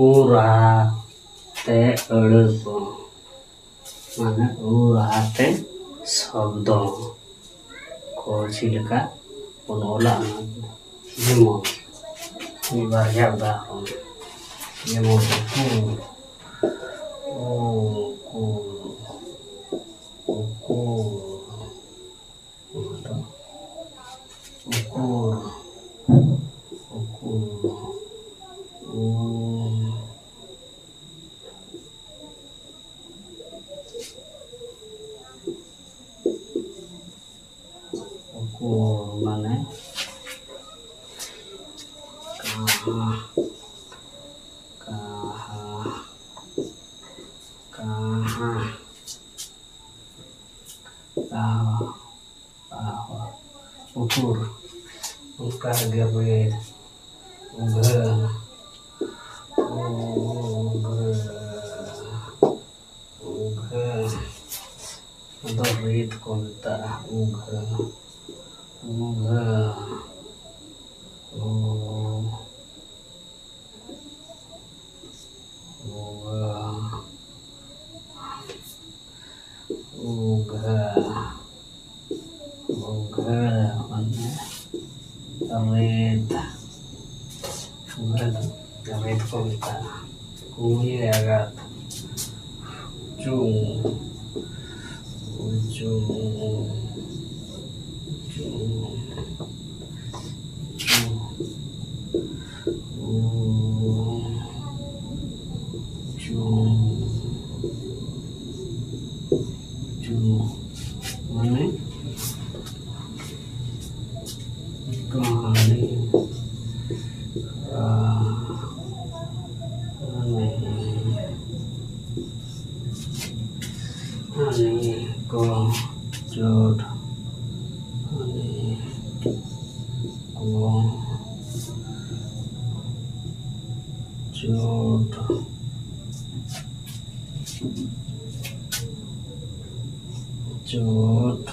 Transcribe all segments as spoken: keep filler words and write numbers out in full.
ᱩ ᱨᱟᱦᱟ ᱛᱮ ᱟᱹᱲᱟᱹ ᱠᱚ, ᱢᱟᱱᱮ ᱩ ᱨᱟᱦᱟ ᱛᱮ ᱥᱚᱵᱫᱚ ᱠᱚ ᱪᱮᱫ ᱞᱮᱠᱟ ᱵᱚᱱ ᱚᱞᱟ, ᱚᱱᱟ ᱠᱚ᱾ ᱡᱮᱢᱚᱱ ᱢᱤᱫ ᱵᱟᱨᱭᱟ ᱩᱫᱟᱦᱚᱨᱚᱱ, ᱡᱮᱢᱚᱱ ᱩᱠᱩ, ᱩᱠᱩ, ᱩᱠᱩ, ᱩᱠᱩᱨ, ᱩᱠᱩᱨ, ᱩ, ᱩᱠᱩᱨ ᱢᱟᱱᱮ ᱠᱟᱦᱟ, ᱠᱟᱦᱟ, ᱠᱟᱦᱟ᱾ ᱟᱦ, ᱟᱦ, ᱩᱠᱩᱨ, ᱚᱱᱠᱟ ᱜᱮ ᱨᱮ, ᱩᱜᱷᱟᱹ, ᱩᱜᱷᱟᱹ, ᱩᱜᱷᱟᱹ, ᱟᱫᱚ ᱨᱤᱫ ᱠᱚ ᱢᱮᱛᱟᱜᱼᱟ, ᱩᱜᱷᱟᱹ, ᱩᱜᱷᱟᱹ, ᱩ-, ᱩᱜᱷᱟᱹ᱾ ᱩᱜᱷᱟᱹ, ᱩᱜᱷᱟᱹ ᱢᱟᱱᱮ ᱨᱤᱫ, ᱩᱜᱷᱟᱹ ᱫᱚ ᱨᱤᱫ ᱠᱚ ᱢᱮᱛᱟᱜᱼᱟ᱾ ᱠᱩᱲᱤ ᱟᱜᱟᱛ, ᱩᱪᱩᱝ, ᱩᱪᱩᱝ, ᱩᱪᱩᱝ᱾ ᱢᱟᱱᱮ ᱠᱟᱹᱦᱱᱤ, ᱠᱟᱹᱦᱱᱤ, ᱠᱟᱹᱦᱱᱤ ᱠᱚ ᱪᱚᱴ, ᱠᱟᱹᱦᱱᱤ ᱠᱚ ᱪᱚᱴ, ᱪᱚᱴ,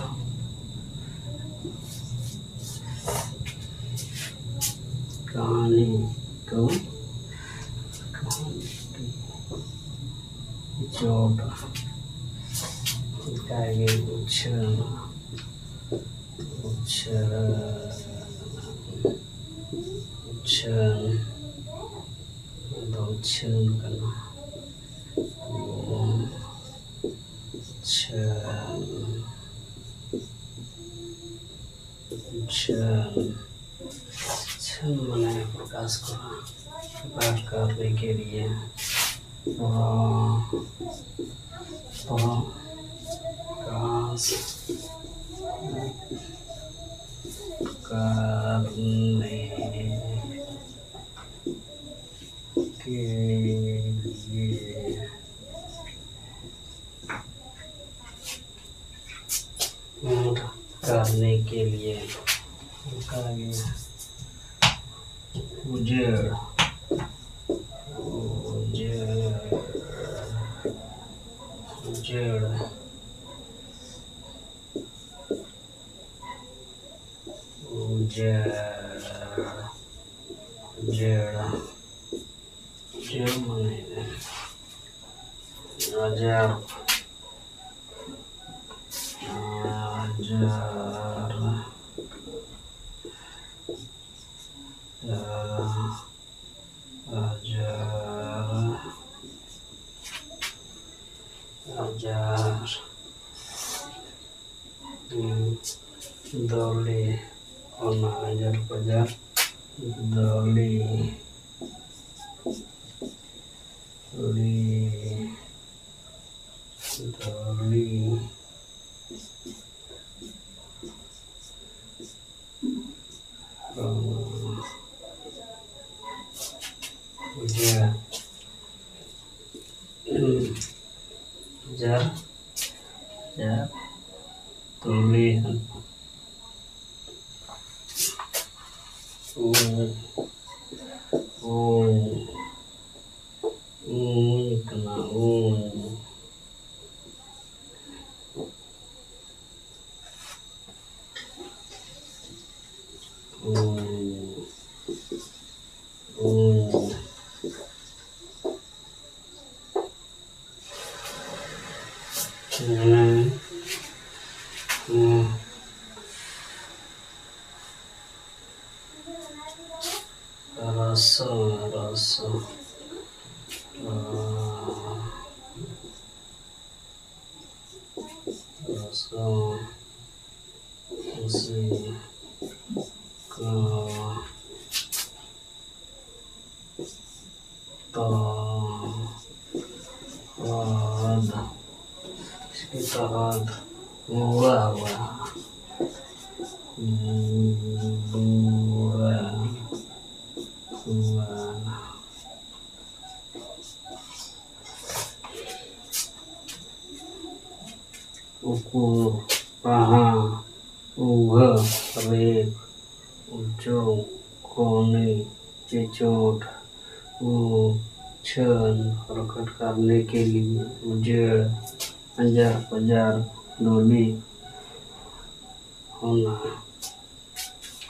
ᱠᱟᱹᱦᱱᱤ ᱠᱚ ᱪᱚᱴ᱾ ᱚᱱᱠᱟᱜᱮ ᱩᱪᱷᱟᱹᱱ, ᱩᱪᱷᱟᱹᱱ, ᱩᱪᱷᱟᱹᱱ᱾ ᱱᱚᱣᱟ ᱫᱚ ᱩᱪᱷᱟᱹᱱ ᱠᱟᱱᱟ᱾ ᱩᱪᱷᱟᱹᱱ, ᱩᱪᱷᱟᱹᱱ᱾ ᱪᱷᱟᱹᱱ ᱢᱟᱱᱮ ᱯᱨᱚᱠᱟᱥ ᱠᱚᱨᱟ, ᱯᱨᱚᱠᱟᱥ ᱠᱚᱨᱟ ᱠᱮ ᱞᱤᱭᱮ, ᱯᱨᱚ-, ᱯᱨᱚᱠᱟᱥ ᱠᱟᱨᱱᱮ ᱠᱮ ᱞᱤᱭᱮ᱾ ᱢᱩᱰ ᱠᱟᱨᱱᱮ ᱠᱮ ᱞᱤᱭᱮ, ᱚᱱᱠᱟᱜᱮ ᱩᱡᱟᱹᱲ, ᱩᱡᱟᱹᱲ, ᱩᱡᱟᱹᱲ, ᱩᱡᱟᱹᱲ, ᱩᱡᱟᱹᱲ, ᱩᱡᱟᱹᱲ ᱢᱟᱱᱮ ᱟᱡᱟᱨ, ᱟᱡᱟᱨ, ᱟᱡᱟᱨ, ᱟᱡᱟᱨ, ᱦᱩᱸ, ᱫᱚᱞᱤ, ᱚᱱᱟ ᱟᱡᱟᱨ ᱵᱟᱡᱟᱨ, ᱫᱚᱞᱤ, ᱞᱤ, ᱫᱚᱞᱤ᱾ ᱚ, ᱵᱩᱡᱷᱟᱹᱣ᱾ ᱡᱟᱨ, ᱡᱟᱨ, ᱛᱩᱞᱤ, ᱩ, ᱩ, ᱩᱧ ᱠᱟᱱᱟ, ᱩᱧ᱾ ᱩᱧ, ᱩᱧ᱾ ᱦᱮᱸ᱾ ᱦᱮᱸ᱾ ᱨᱚᱥᱚ, ᱨᱚᱥᱚ᱾ ᱨᱚᱥᱚ, ᱨᱚᱥᱚ, ᱠᱚ, ᱛᱚ, ᱚᱫ, ᱪᱤᱠᱟᱹᱛᱮ ᱚᱫ? ᱵᱩᱲᱟ, ᱵᱩᱲᱟ᱾ ᱵᱩᱲᱟ, ᱵᱩᱲᱟ᱾ ᱩᱠᱩ, ᱯᱟᱦᱟ, ᱩᱵᱷᱟ, ᱨᱮᱯ, ᱩᱪᱚᱝ, ᱠᱚᱱᱤ, ᱪᱮᱪᱚᱴ, ᱩᱪᱷᱟᱹᱱ, ᱯᱨᱚᱠᱚᱴ ᱠᱟᱨᱱᱮ ᱠᱮ ᱞᱤᱭᱮ, ᱩᱡᱟᱹᱲ, ᱟᱡᱟᱨ, ᱯᱟᱡᱟᱨ, ᱰᱚᱞᱤ, ᱦᱚᱱᱟ,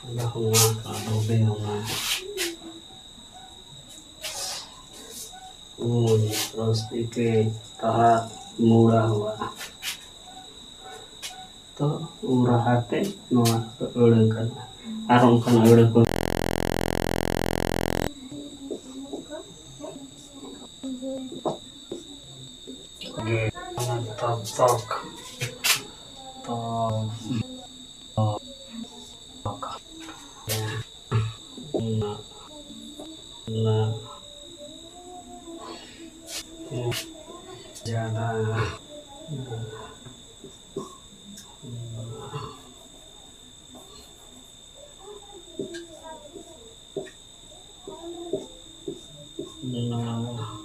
ᱟᱫᱚ ᱦᱚᱱᱟ, ᱰᱚᱞᱤ, ᱦᱚᱱᱟ᱾ ᱩᱱ ᱨᱟᱹᱥᱠᱟᱹ ᱛᱮ ᱛᱟᱦᱟᱫ ᱢᱩᱲᱟ ᱦᱩᱣᱟ᱾ ᱛᱚ, ᱩᱱ ᱨᱟᱦᱟ ᱛᱮ ᱱᱚᱣᱟ ᱫᱚ ᱟᱹᱲᱟᱹ ᱠᱟᱱᱟ᱾ ᱟᱨ ᱚᱱᱠᱟᱱ ᱟᱹᱲᱟᱹ ᱠᱚ ᱜᱮ, ᱛᱚᱠ, ᱛᱚᱠ, ᱛᱚᱠ᱾ ᱚᱱᱟ, ᱚᱱᱟ, ᱡᱟᱫᱟ᱾ ᱚᱱᱟ᱾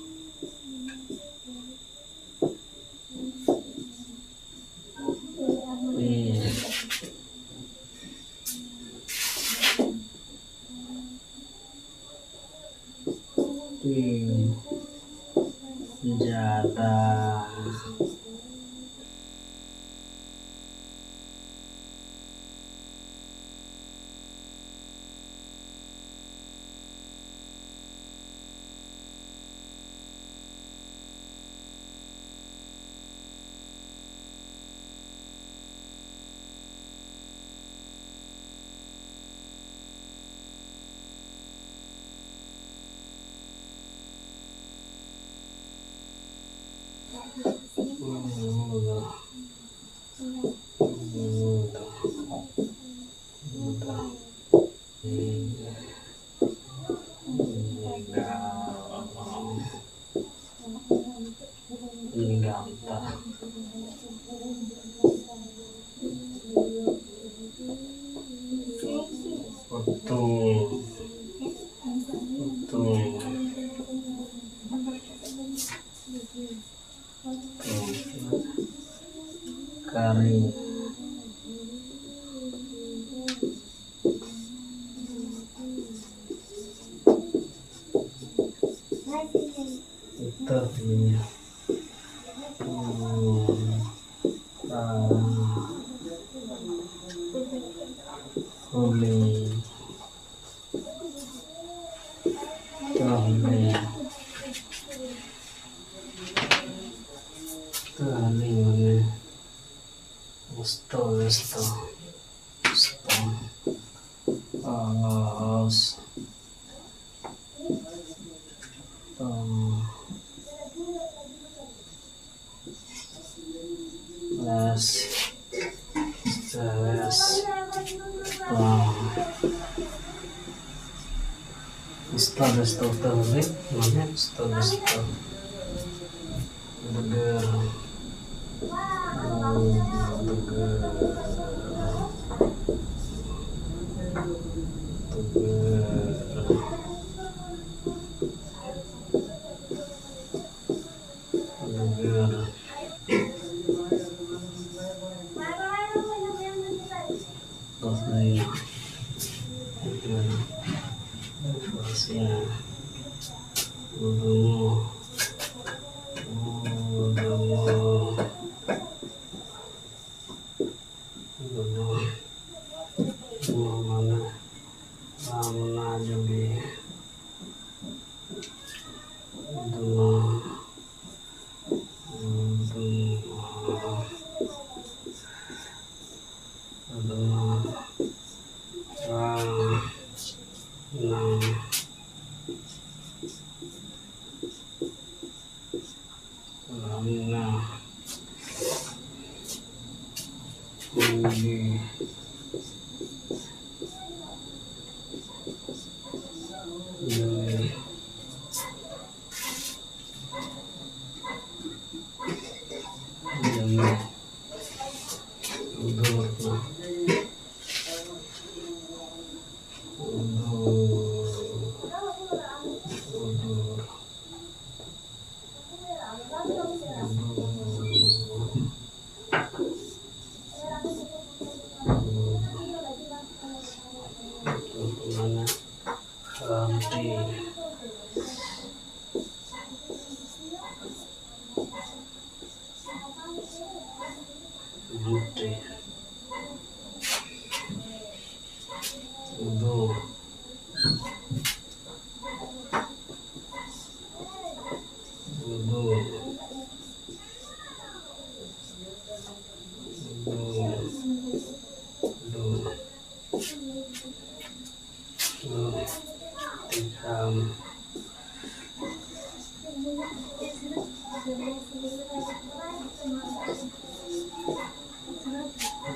ᱡᱟᱫᱟ᱾ ᱩᱛᱩ, ᱩᱛᱩ᱾ ᱠᱟᱨᱤ᱾ ᱩᱛᱟᱹᱨ ᱦᱩᱭᱱᱟ᱾ ᱩᱸ, ᱟᱨ ᱦᱳᱞᱤ᱾ ᱛᱟᱦᱞᱮ, ᱛᱟᱦᱞᱮ ᱢᱟᱱᱮ ᱚᱥᱛᱚ ᱵᱮᱥᱛᱚ, ᱚᱥᱛᱚ, ᱚᱥ-, ᱛᱚ, ᱵᱮᱥ, ᱵᱮᱥ, ᱛᱚ, ᱚᱥᱛᱚ ᱵᱮᱥᱛᱚ ᱩᱛᱟᱹᱨ ᱦᱚᱞᱮ, ᱢᱟᱱᱮ ᱚᱥᱛᱚ ᱵᱮᱥᱛᱚ᱾ ᱩᱫᱽᱜᱟᱹᱨ, ᱩᱫᱽᱜᱟᱹᱨ, ᱩᱫᱽᱜᱟᱹᱨ᱾ ᱩᱫᱽᱜᱟᱹᱨ᱾ ᱩᱫᱽᱜᱟᱹᱨ᱾ ᱩᱫᱽᱜᱟᱹᱨ᱾ ᱩᱫᱽᱜᱟᱹᱨ᱾ ᱫᱩ, ᱫᱩ, ᱫᱩ, ᱛᱮᱥᱟᱢ᱾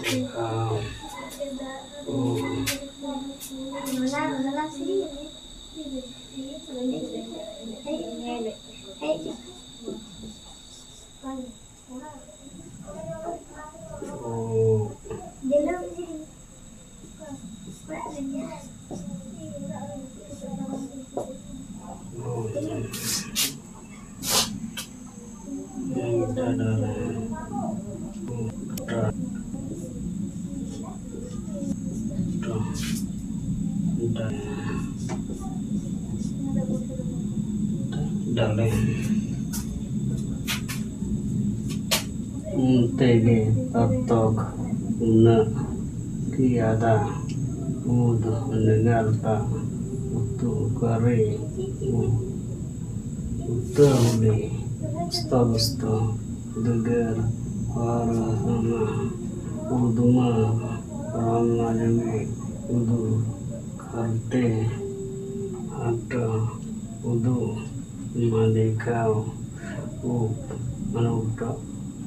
ᱛᱮᱥᱟᱢ᱾ ᱩ᱾ ᱳ᱾ ᱰᱟᱞᱮ᱾ ᱩᱱᱛᱮ ᱜᱮ ᱛᱚᱛᱚᱠ ᱩᱱᱟᱹᱜ ᱠᱤ ᱟᱫᱟ ᱩᱫ ᱞᱮᱜᱟᱞ ᱛᱟ ᱩᱛᱩ ᱠᱟᱨᱮ ᱩ-, ᱩᱛᱟᱹᱣᱞᱮ ᱥᱛᱚ ᱵᱤᱥᱛᱚ ᱫᱩᱜᱟᱹᱨ ᱦᱚᱨ ᱦᱟᱢᱟ ᱩᱫᱩᱢᱟ ᱨᱟᱢᱟ ᱡᱚᱢᱮ ᱩᱫᱩ ᱠᱷᱟᱨᱛᱮ ᱦᱟᱴ ᱩᱫᱩ ᱢᱟᱞᱮ ᱠᱷᱟᱣ ᱩᱯ ᱢᱟᱱᱮ ᱩᱞᱴᱟ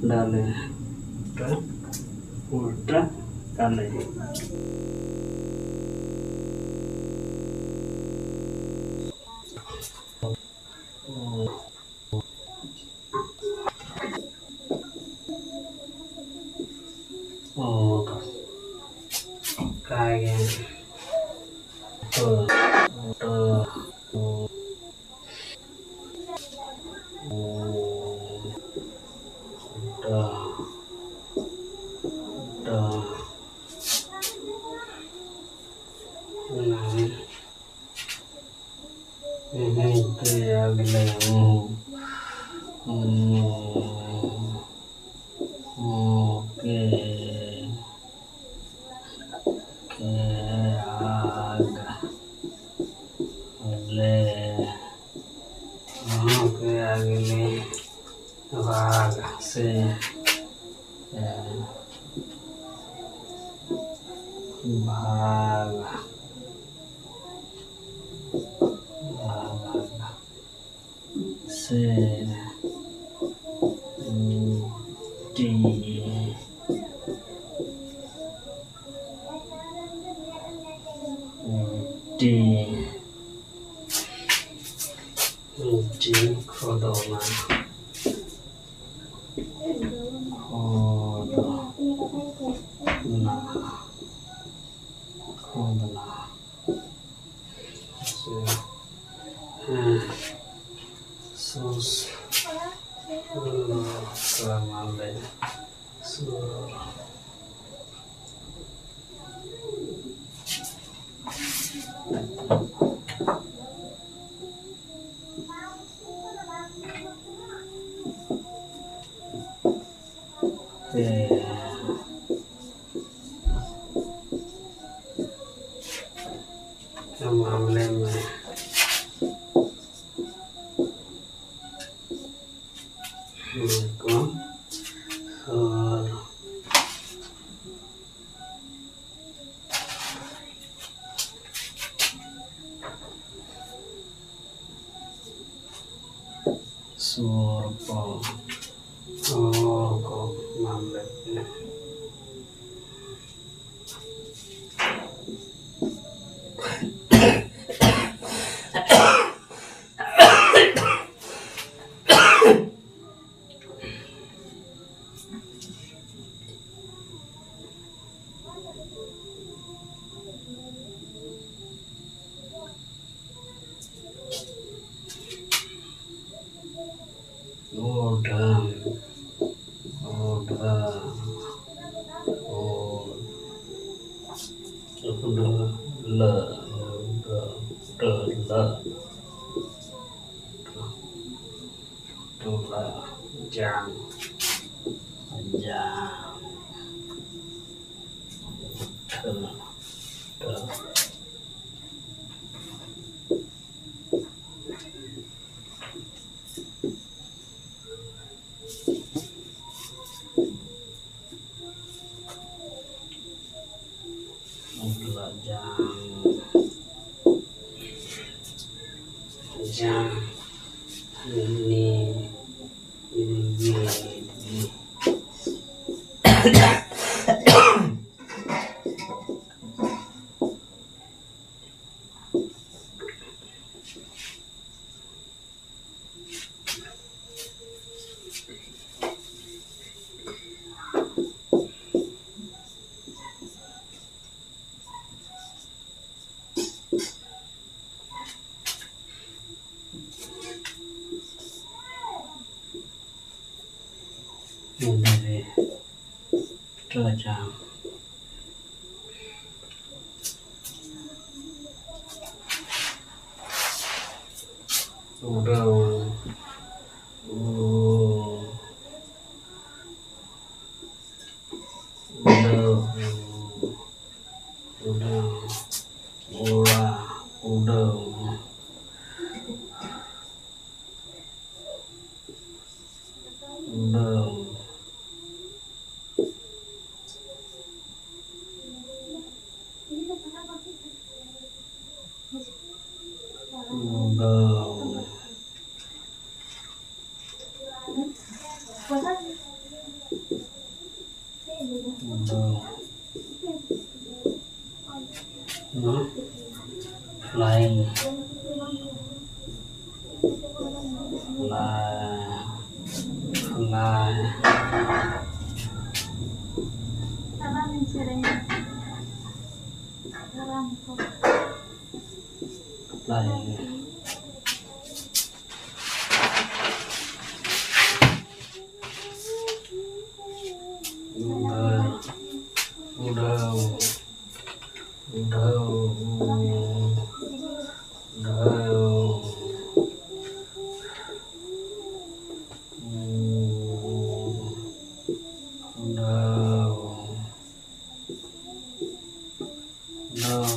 ᱰᱟᱞᱮ ᱩᱞᱴᱟ ᱩᱞᱴᱟ ᱰᱟᱞᱮ᱾ ᱚᱱᱠᱟ ᱜᱮ᱾ ᱴᱚ, ᱴᱚ, ᱴᱚ, ᱴᱚ, ᱴᱚ, ᱚᱱᱟ ᱜᱮ᱾ ᱢᱩ ᱠᱮ ᱟᱜᱽᱞᱮ ᱢᱩ᱾ ᱢᱩ᱾ ᱢᱩ ᱠᱮ᱾ ᱠᱮ ᱟᱜᱽ᱾ ᱞᱮ᱾ ᱢᱩ ᱠᱮ ᱟᱜᱽᱞᱮ᱾ ᱵᱷᱟᱜᱽ ᱥᱮ, ᱮ, ᱵᱷᱟᱜᱽ, ᱵᱷᱟᱜᱽ ᱥᱮ, ᱩᱸ, ᱴᱤ, ᱩᱸ, ᱴᱤ᱾ ᱴᱤ ᱠᱷᱚᱫᱚᱱᱟ᱾ ᱠᱷᱚᱫᱚᱱᱟ᱾ ᱠᱷᱚᱫᱚᱱᱟ᱾ ᱥᱮ, ᱦᱮᱸ, ᱥᱩᱥ-, ᱥᱩᱨ-, ᱥᱩᱨ-, ᱦᱮᱸ᱾ ᱢᱟ ᱞᱟᱹᱭ ᱢᱮ᱾ ᱱᱤᱭᱟᱹ ᱠᱚ ᱟᱨ ᱥᱩᱨ ᱠᱚ, ᱥᱩᱨ ᱠᱚ ᱢᱟᱱ ᱞᱮᱫ ᱯᱮ᱾ ᱳᱰᱷᱟᱹ, ᱳᱰᱷᱟᱹ, ᱳ, ᱳᱰᱷᱟᱹ, ᱞᱟᱹ, ᱳᱰᱷᱟᱹ, ᱳᱰᱷᱟᱹ, ᱞᱟᱹ᱾ ᱴᱚᱞᱟ, ᱡᱟᱝ, ᱡᱟᱝ, ᱴᱷᱟᱹ, ᱴᱟᱹ᱾ ᱩᱰᱟᱹᱨᱤ ᱨᱟᱡᱟ᱾ ᱩᱰᱟᱹᱣ᱾ ᱩᱰᱟᱹᱣ᱾ ᱩᱰᱟᱹᱣ᱾ ᱩᱲᱟ᱾ ᱩᱰᱟᱹᱣ᱾ ᱩᱰᱟᱹᱣ᱾ ᱩᱰᱟᱹᱣ᱾ ᱩᱰᱟᱹᱣ᱾ ᱦᱩᱸ? Flying. Fly. Fly. Flying. ᱩᱰᱟᱹᱣ᱾ ᱩᱰᱟᱹᱣ᱾ ᱩᱰᱟᱹᱣ᱾ ᱩᱰᱟᱹᱣ᱾ ᱩᱰᱟᱹᱣ᱾ ᱩᱰᱟᱹᱣ᱾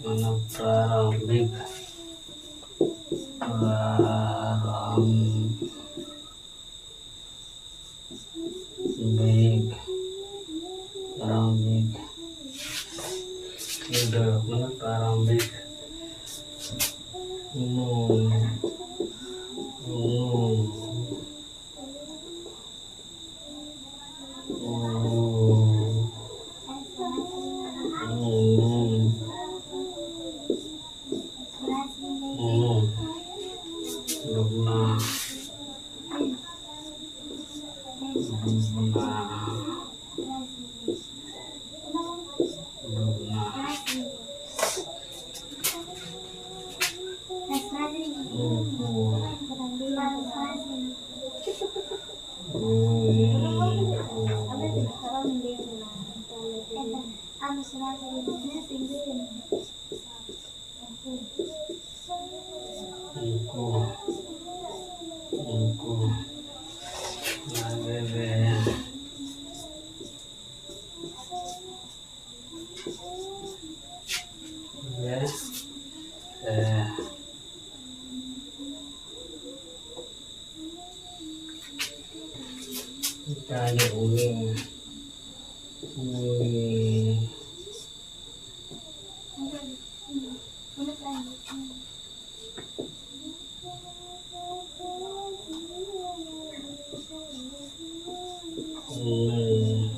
ᱢᱟᱱᱮ ᱯᱨᱟᱨᱚᱢᱵᱷᱤᱠ᱾ ᱯᱨᱟᱨᱚᱢᱵᱷᱤᱠ᱾ ᱯᱨᱟᱨᱚᱢᱵᱷᱤᱠ᱾ ᱩᱰᱟᱹᱣ ᱢᱟᱱᱮ ᱯᱨᱟᱨᱚᱢᱵᱷᱤᱠ᱾ ᱩᱱᱩᱢ᱾ ᱩᱱᱩᱢ᱾ ᱩᱱᱩᱢ᱾ ᱩᱱᱩᱢ᱾ ᱩᱱᱩᱢ᱾ ᱰᱩᱵᱱᱟ᱾ ᱰᱩᱵᱱᱟ᱾ ᱰᱩᱵᱱᱟ᱾ ᱩᱱᱠᱩ᱾ ᱩᱱᱠᱩ, ᱩᱱᱠᱩ, ᱞᱟᱜᱽᱲᱮ ᱨᱮ, ᱨᱮ, ᱮ, ᱛᱟᱦᱞᱮ ᱩᱱᱤ, ᱩᱱᱤ, ᱩᱱᱤ,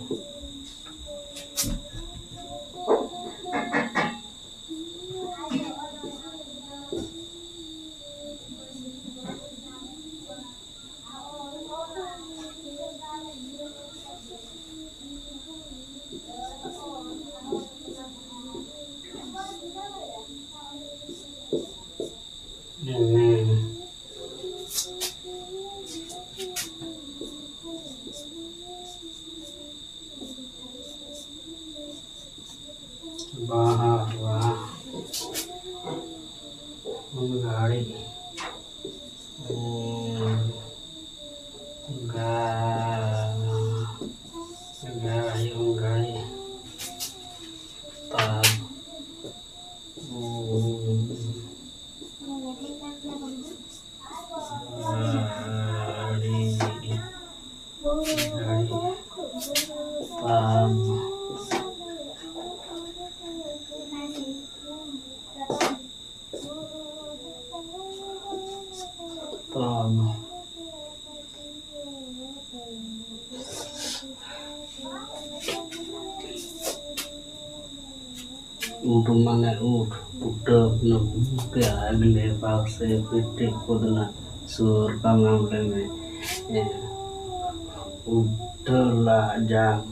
ᱵᱟᱦᱟ, ᱵᱟᱦᱟ᱾ ᱜᱟᱹᱲᱤ᱾ ᱜᱟ-, ᱜᱟᱹᱲᱤ, ᱜᱟᱹᱲᱤ᱾ ᱛᱟᱵ-, ᱜᱟᱹᱲᱤ᱾ ᱜᱟᱹᱲᱤ᱾ ᱛᱟᱵ-, ᱛᱟᱵ-, ᱩᱴ ᱢᱟᱱᱮ ᱩᱴ, ᱩᱴᱟᱹ, ᱢᱟᱱᱮ ᱩᱴ ᱜᱮ ᱟᱜᱽᱱᱮ ᱯᱟᱥᱮ ᱯᱤᱴᱤ ᱠᱚᱫᱱᱟ ᱥᱩᱨ ᱠᱟᱢᱟᱢ ᱞᱮᱢᱮ᱾ ᱩᱴᱟᱹ ᱞᱟᱡᱟᱢ,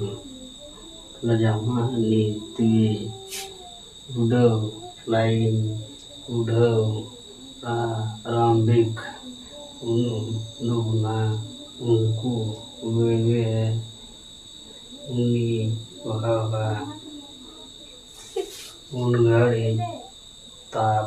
ᱞᱟᱡᱟᱢᱟ ᱱᱤᱛᱤ᱾ ᱩᱰᱟᱹᱣ, flying, ᱩᱰᱷᱟᱹᱣ, ᱯᱨᱟᱨᱚᱢᱵᱷᱤᱠ, ᱩᱱᱩ, ᱩᱰᱩᱠᱱᱟ, ᱩᱱᱠᱩ ᱵᱮᱵᱮ ᱩᱱᱤ ᱵᱟᱦᱟ ᱩᱱ ᱜᱷᱟᱹᱲᱤᱡ ᱛᱟᱯ᱾